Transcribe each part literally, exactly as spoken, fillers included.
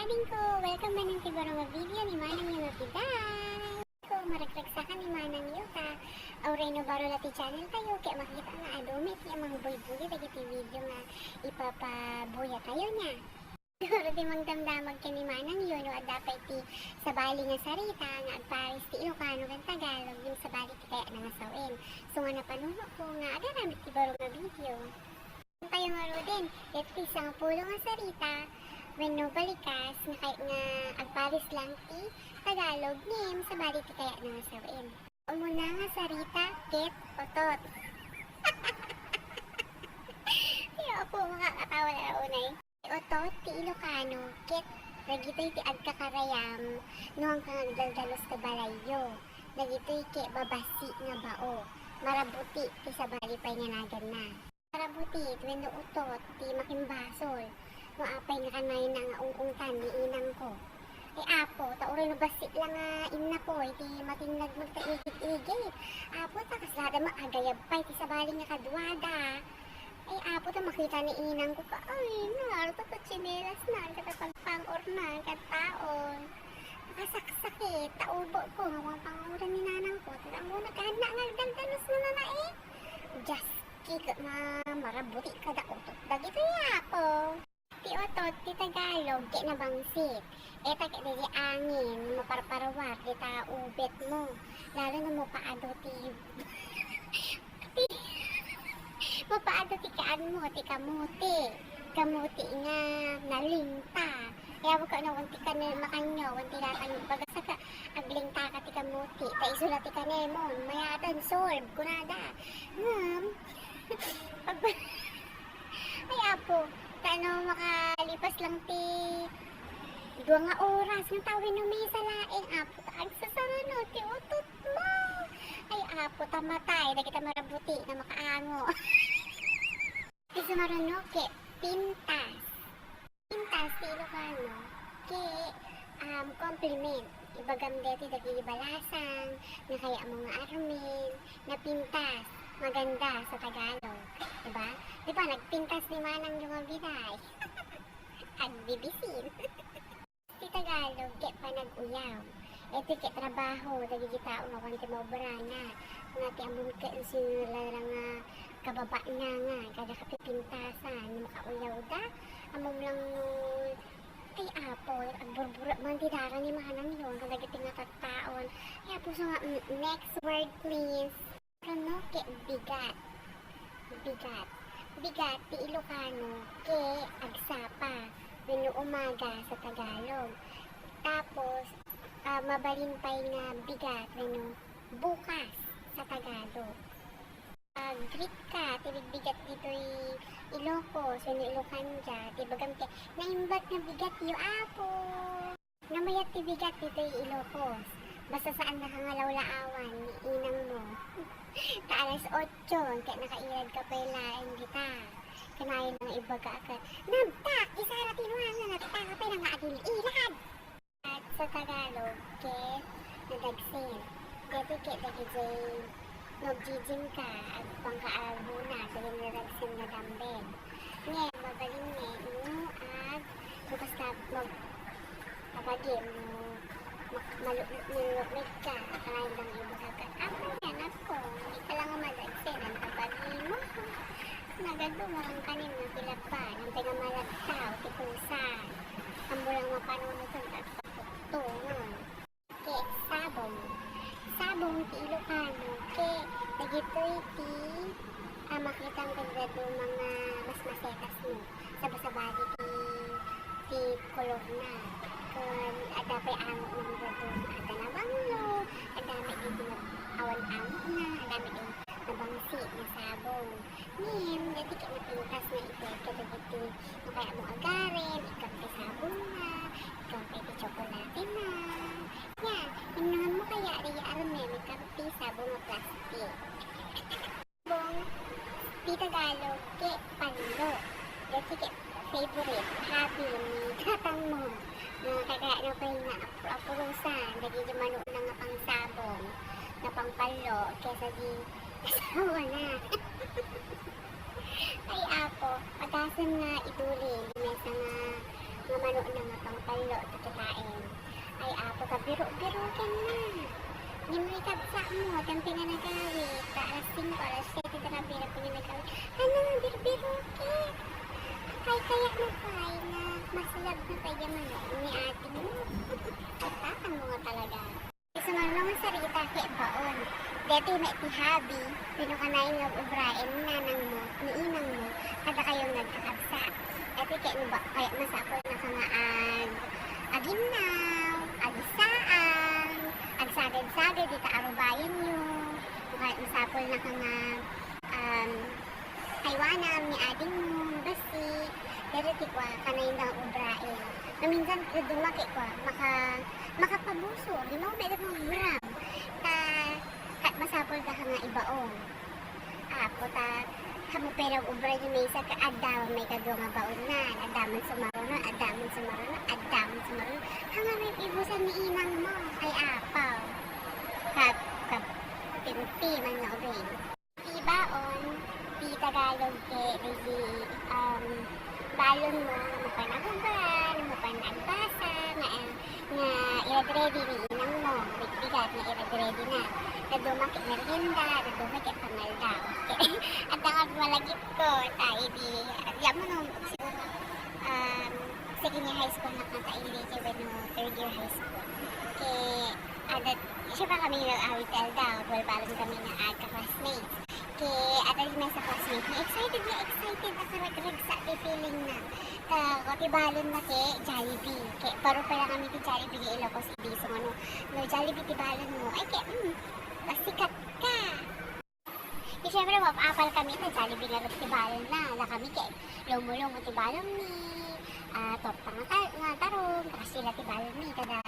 Pingko, welcome manen ti baro nga video ni Manang Yo nga Biday. Ko, maragsakan ni Manang Yo ta, uray no baro la ti channel tayo, ket makita nga adu met ti amangbuybuyda dagiti video nga ipapabuya tayo niya. Siguro ti mangdamdamag ken ni Manang Yo no adda pay ti sabali nga sarita nga agpares ti Ilocano ken Tagalog, ngem sabali ti kayatna nga sawen. So nga napanuno ko nga agaramid ti baro nga video. Tayo ngaruden, iti sangapulo nga sarita wenno balikas nga kay-, nga agpares lang ti Tagalog, ngem sabali ti kayatna nga sawen. Umuna nga sarita, ket utot. Ay, apo, makakatawa na unay. Ti utot ti Ilocano, ket dagitoy ti agkakarayam no agka nga agdaldalos ta balayyo. Dagitoy ket babassit nga bao. Marabuti ti sabali pay nga naganna. Marabuti wenno utot ti makimbasol no apay nga kanayna nga ung-ungtan ni inangko. Ay, apo, ta uray no bassit la nga innakoy ti matinnag met ta igit-igit. Apo, ta kasla da met agayab pay ti sabali nga kaduada. Ay, apo, ta makita ni inangko ka, ay, narto ta tsinelasna, ket ta pagpang-orna, ket taon. Nakasaksakit, ta ubekko nga pangudan ni nanangko, ta ammona, kaanna nga agdaldalos nga nanae. Dios, Kika nga marabuti kada utot dagitoy, apo. Ti utot ti Tagalog ket nabangsit. Ita ket daydi angin nga maparparwar dita ubetmo. Lalo no mapaado ti, ti, mapaado ti kaanmo, ti kamote. Kamote nga nalingta. Kaya wag ka na, wan ti kanel makanyo, wan ti datang baga saka aglingta ka ti kamote. Ta isu la ti kanelmo, mayatan, solve, kunada. Ngem, pag-, ay, apo, ta no makalipas lang ti dua nga oras nga tawen no misa laeng, apo, ta agsasarano ti utotmo. Ay, apo, ta matay dagita marabuti nga makaango. Ti sumaruno ket pintas. Pintas ti Ilocano ket, um, compliment. Ibagam deti dagiti balasang nga kayatmo nga armen, napintas, maganda sa Tagalog. Diba? Diba, nagpintas ni Manang Yo nga Biday? Agbibisin. Ti Tagalog ket panag-uyaw. Iti ket trabaho dagiti tao nga awan ti maobrana, nga ti ammom ket sinurara nga kababaenna nga kada kapipintasan, no makauyawda, ammom lang no, ay, apo, agburbura man ti dara ni Manang Yo kadagiti nga tattaon. Ay, apo, so nga, mm, next word, please. Ano ket bigat? Bigat. Bigat ti Ilocano ket agsapa wenno umaga sa Tagalog. Tapos, ah, mabalin pay nga bigat wenno bukas sa Tagalog. Pag-greet ka, ti bigbigat ditoy Ilocos wenno Ilocandia, ti bagam ket, "Naimbag nga bigat yo, apo." Namayat ti bigat ditoy Ilocos. Basta saannaka nga lawlaawan ni inangmo. Ta alas otso, ket nakairad ka pay laeng dita. Kanayon nga ibaga ket, "Nabtak! Isara ti nuang nga natitanga pay nga agil-ilad!" At sa Tagalog, ket nadagsen. Dati ket dagiti no agjijim ka, agpangka a bunag, dagiti nadagsen nga dumbbell. Ngem, mabalin nga, no, ag, no, basta mag-, abagim, no, mak-, malu-, malukmit ka, kanayon lang ibaga ka, "Apo, yan ako, di ka lang madagsen, ang tabagin mo." Nagadu mo ang kanin nga pilapa, nang taga malagtaw, ti pusa. Ammo lang mapanunot ang agpapukto, no? Ket sabong. Sabong ti Ilocano, ket dagitoy ti, ah, makitam kadagiti mga mas masetas mo. Sabasabali ti, ti kolorna. Ken adda pay angot nga kadagiti adda nabanglo, adda met dagiti awan angotna, adda met nabangsit nga sabong. Ngem, dati ket napintas nga ited kadagiti no kayatmo agarin, ikkan ti sabongna, ikkan ti tsokolatena. Nia, imnanganmo kaya daydi armen, ikkan ti sabong nga plastik. Sabong ti Tagalog ket panlo. Dati ket favorite, hobby ni tatangmo. Nga kagayatna pay nga apro-aprosan dagiti manukna nga pangsabong, nga pangpanlo, kaysa di asawana. Ay, apo, agasem nga idulin, maysa nga Nga mano na nga pangpallo ti kitaen. Ay, Apo, ta biro-biroken na. Ngem no ikabsatmo, dayta nga nagawid, ta alas singko, alas siyete ti nabirok nga nagawid. Ano, birbiroken? Kay kaya na pay nga maslab na pay nga mano ni ating mo. Tatang mo nga talaga. Sumano nga sarita ket baon. Daytoy met ti hobby, wenno kanayon nga ubraen ni nanangmo, ni inangmo, kadakayo nga agkakabsat. Daytoy ket no ba-, kaya masapulnaka nga ag-, aginnaw, agisaan, agsagad-sagad dita arubayanyo, o kaya masapulnaka nga, um, aywanam ni adingmo, mabassit. Daytoy ti kua, kanayon nga ubraen. Maminsan, kaduma ket kua, maka-, makapabusor. Di mo pwede mag-gram. Ta, kat masapul ka nga ibaon. Apo, ta, kamo pero ubra ni maysa ka adda may kadua nga baon na. Adda man sumaruno, adda man sumaruno, adda man sumaruno. Hanga may ibusan ni inang mo. Ay, apaw. Kap, kap, timti man nga ubing. Ti baon, ti Tagalog ket daydi, um, balon mo, no mapan agubra, no mapan agbasa, nga, nga i-ready-ready ni inang mo, bigbigad nga i-ready-ready na. Daduma ket merienda, daduma ket pangaldaw. Adda nga malagipko, ta idi, di mo no, siguro, um, second year high school na kanta ili, wenno third year high school. Ket, adda, siyempre kami nga awit ti aldaw, dual balon kami nga agka-classmates. Ket adda maysa classmate nga excited nga excited, nakaragragsa ti feeling na. Ta, ti balon na ket Jollibee. Ket baro pa lang kami ti Jollibee nga Ilocos idi, so ano, no Jollibee ti balon mo, ay ket, mm, masikat ka. Ket siyempre, mapaapal kami ta Jollibee ngarud ti balon na. La kami ket lumo-lumo ti balon mi, ah, torta nga ta-, nga tarom, kastila ti balon mi, kada,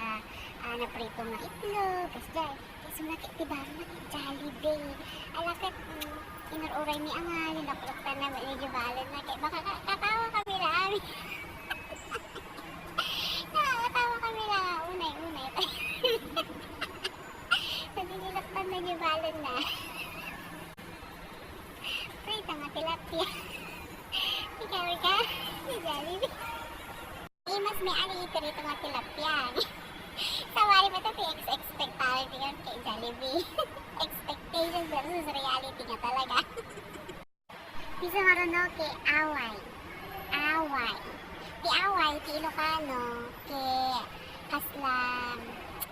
ah, naprito nga itlog, kasdiay. Ket sumuna ket ti balon na ket Jollibee. Ala ket, mm, inur-uray mi a nga, linuklukan na met ni balon na ket baka ka-, katawa kami la amin. Nakakatawa kami la, unay-unay. Nagdidilakpan na ni balon na. Prito nga tilapia. Ikaw, ikaw, ni Jollibee. Imas mi ali prito nga tilapia. Sawali pa to, ti ex-, expectation ti kay Jollibee. Expectation versus reality nga talaga. Ti sumaruno ket away. Away. Ti away ti Ilocano ket kasla,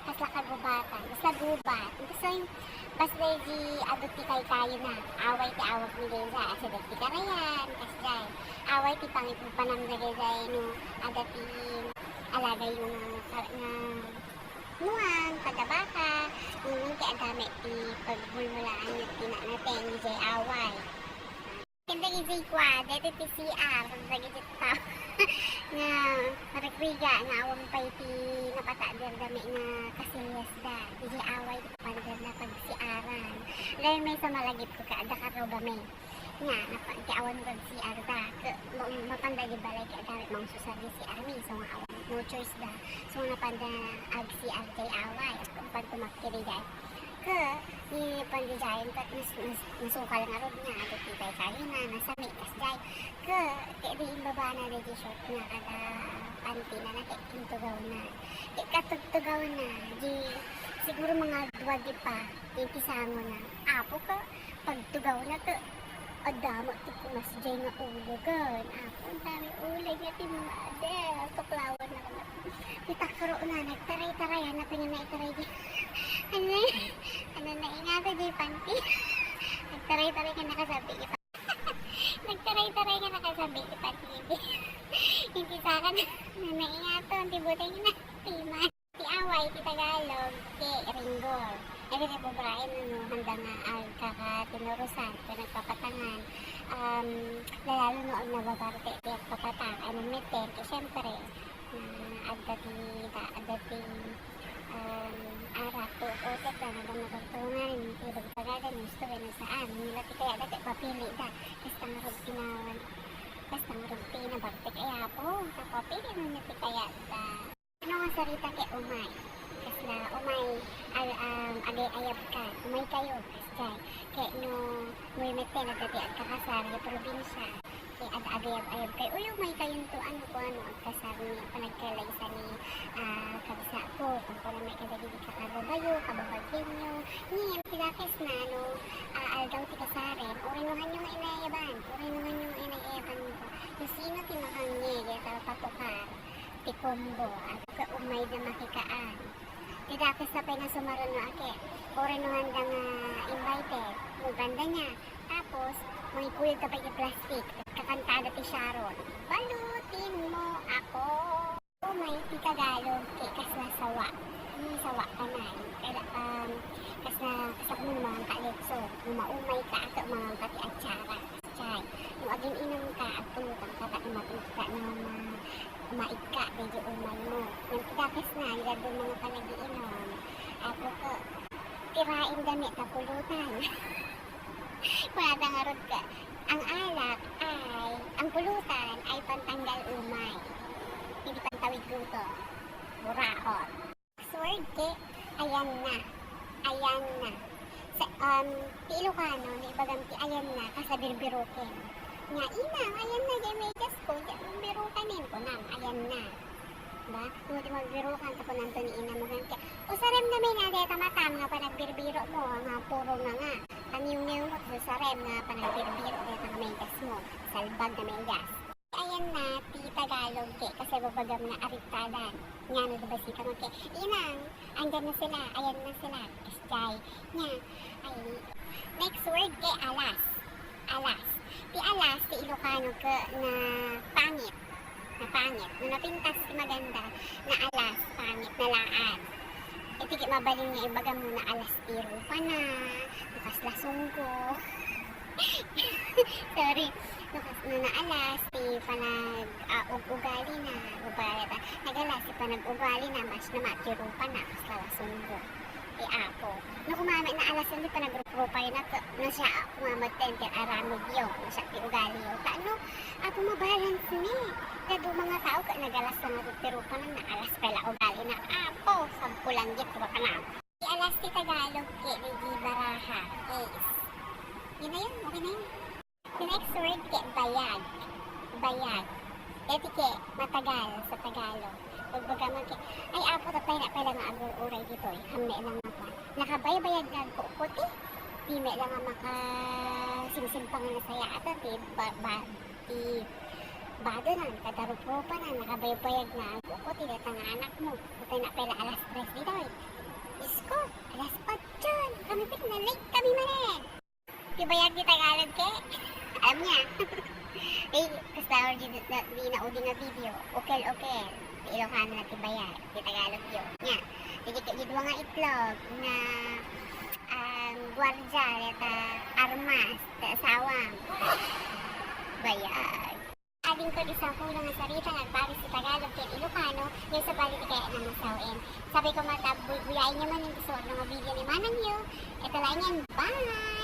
kasla kagubatan. Kasla gubat. Kasla, basta di adu ti kaykayna. Away ti awag ni daydiay. Asideg ti karayan. Kasdiay. Away ti pangipampanam dagiti no adda ti alagayyo nga, nga nuan, pagabaka, ngem ti adda met ti pagmulmulaan nga ti na-, nateng idiay away. Ken dagiti kua, daytoy ti C R, dagiti tao nga marigriga nga awan pay ti napatader dami nga kasilyasda. Idiay away ti panderna pag-C R-an. Laeng maysa malagipko ket adda karrubami. Nga, napa-, ti awan nga ag-C R da. Ket, ma-, mapanda di balay ket adda met mangsusar di C R mi. So nga awan, no choice da. So nga napanda ag-C R diay away. Umpan tumakkiri diay. Ket, ni pandidiayen ket nas-, nas-, nasukal ngarud nga, adda ti kaykayna, nasami, kasdiay. Ket, ket di imbabana daydi short na, kada pantina na, ket intugawna. Ket katugtugawna, di siguro mga dua di pa, di ti sangona. Apo ket, pagtugawna ket, adda met ti kumas diay nga ulogen. Apo, ania ti uleg nga timmada. Tuklawenna. Ti takrokna, nagtaray-tarayan, napingan na itaray di. Ano, ano na ingata di panti? Nagtaray-taray nga nakasabik. Nagtaray-taray nga nakasabik ti panti. Iti saka na, ano na ingato, ti buteng na, ti man. Ti away ti Tagalog, ti ringgor. Dagiti babaen, no, haanda nga agkakatinurosan, ken agpapatangan. Um, lalo no agnababartek ti agpapatak, ay, mammetten, ket siyempre, ah, adda ti, ta-, adda ti, um, arak, ti utek, ta, nadam-, nadamdama ngamin ti ibagbagada, no, gusto wenno saan. Nila ti kayatda, ket papilida. Basta ngarud ti na-, basta ngarud ti nabartek, ay, Apo, ta papili no ti kayatda. Ano nga sarita ket umay? Kasla umay, al-, um, agay-ayabkan. Umay kayo, kasdiay. Ket no, no metten adda ti agkakasar, di probinsia. Ket Ad-, agayab-ayab kayo. Uy, umay kayonto, ano ko, ano, agkasar ni, panagkalaysa ni, ah, kabsat ko. Kung kuno met kadagiti kakarrubayo, kababagianyo. Ngem, ti dakes na, no, ah, aldaw ti kasaren, urinuhanyo nga inayaban. Urinuhanyo nga inayaban. No sino ti makangngeg, ket patukar ti combo. At ka umayda makikaan. Ti dakes na pay nga sumaruno a ket urinuhanda nga invited. Mubanda niya. Tapos, mangikuyogda pay ti plastik. Kakantada ti Sharon. Balutin mo ako. Umay ti Tagalog ket kasla sawa. Hmm, sawa kanay. Kaya, um, kasla, kasla kung mga kaletso. Umaumay ka, ato mga pati atsara. Chay, no agin-inum ka, agtulutang ka, ta imatulog ka na ma-, maikka, daydi umay mo. Ngem ti dakes na, ila dun mga panagiinum. Apo ko, tiraem dami, ta pulutan. Kunada ngarud ka, ang alak ay, ang pulutan ay pantanggal umay. Hindi pantawid gutom. Buraot. Next word ket, ayanna. Ayanna. Sa, um, ti Ilocano, no ibagam ti ayanna, kasla birbiroken. Nga, "Inang, ayanna, diay medyas ko, diay birbirokanen," kunam, ayanna. Ba? Kung di magbirokan, ta kunanto ni inam nga, "Usarem na met dayta matam nga panagbirbiro mo, nga puro nga nga. Paniwniw mo, usarem nga panagbirbiro, dayta nga medyas mo. Salbag nga medyas." Ayanna ti Tagalog ket kasla ibabagam nga ariktadan. Nga no, di ba, sika mo ket, "Inang, andyan na sila, ayanna sila." Kasjay. Nga, ay, next word ket alas. Alas. Ti alas, ti Ilocano ket napangit. Napangit. No napintas ti maganda, naalas, pangit, nalaad. Iti ket mabalin nga ibagam no naalas ti rupana, no kasla sunggo. Sorry. No kas-, no naalas ti panag-, ah, ug-, ugalina, ugalita. Nagalas ti panag-ugalina, mas namat ti rupana, kasla la sunggo. Ti Apo. No kumamet naalas ti panagruprupayna, no siak kumamet ti aramidyo, no siak ti ugaliyo. Ta no, Apo, mabalance ni. Kadu mga tao ket nagalas la ngarud ti rupana, naalas pay la ugalina. Apo, sabko langgit ti rupana. Ti alas ti Tagalog ket daydi baraha, ace. Yun na yun, okay na yun. The next word ket bayag. Bayag. Daydi ket matagal sa Tagalog. Bagbagam ket, "Ay, Apo, tatay na pala nga agur-uray ditoy. Hamme lang nga pa. Nakabaybayag nga agkukuti. Di met lang nga makasimsimpang nga sayaatan ti ba-, ba-, ti badonan, kada rupropanan, nakabaybayag nga agkukuti dayta nga anak mo. Tatay na pala alas tres ditoy." Diyos ko, alas otso. Kami pala, na-late kami manen. Ti bayag ti Tagalog ket? Alam niya. Eh, kasla di, di, di naudi nga video. Ukel-ukel. Ti Ilocano na ti bayag. Ti Tagalog yun. Nya. Daydi ket dua nga itlog nga, um, guardia, dayta armas, ti asawam. Bayag. Adingko di sapulo nga sarita nga agparis ti Tagalog ken Ilocano, ngem sabali ti kayatna nga sawen. Sabi ko, mata, buy-, buyaenyo manen ti surot nga video ni manangyo. Ita laengen, bye!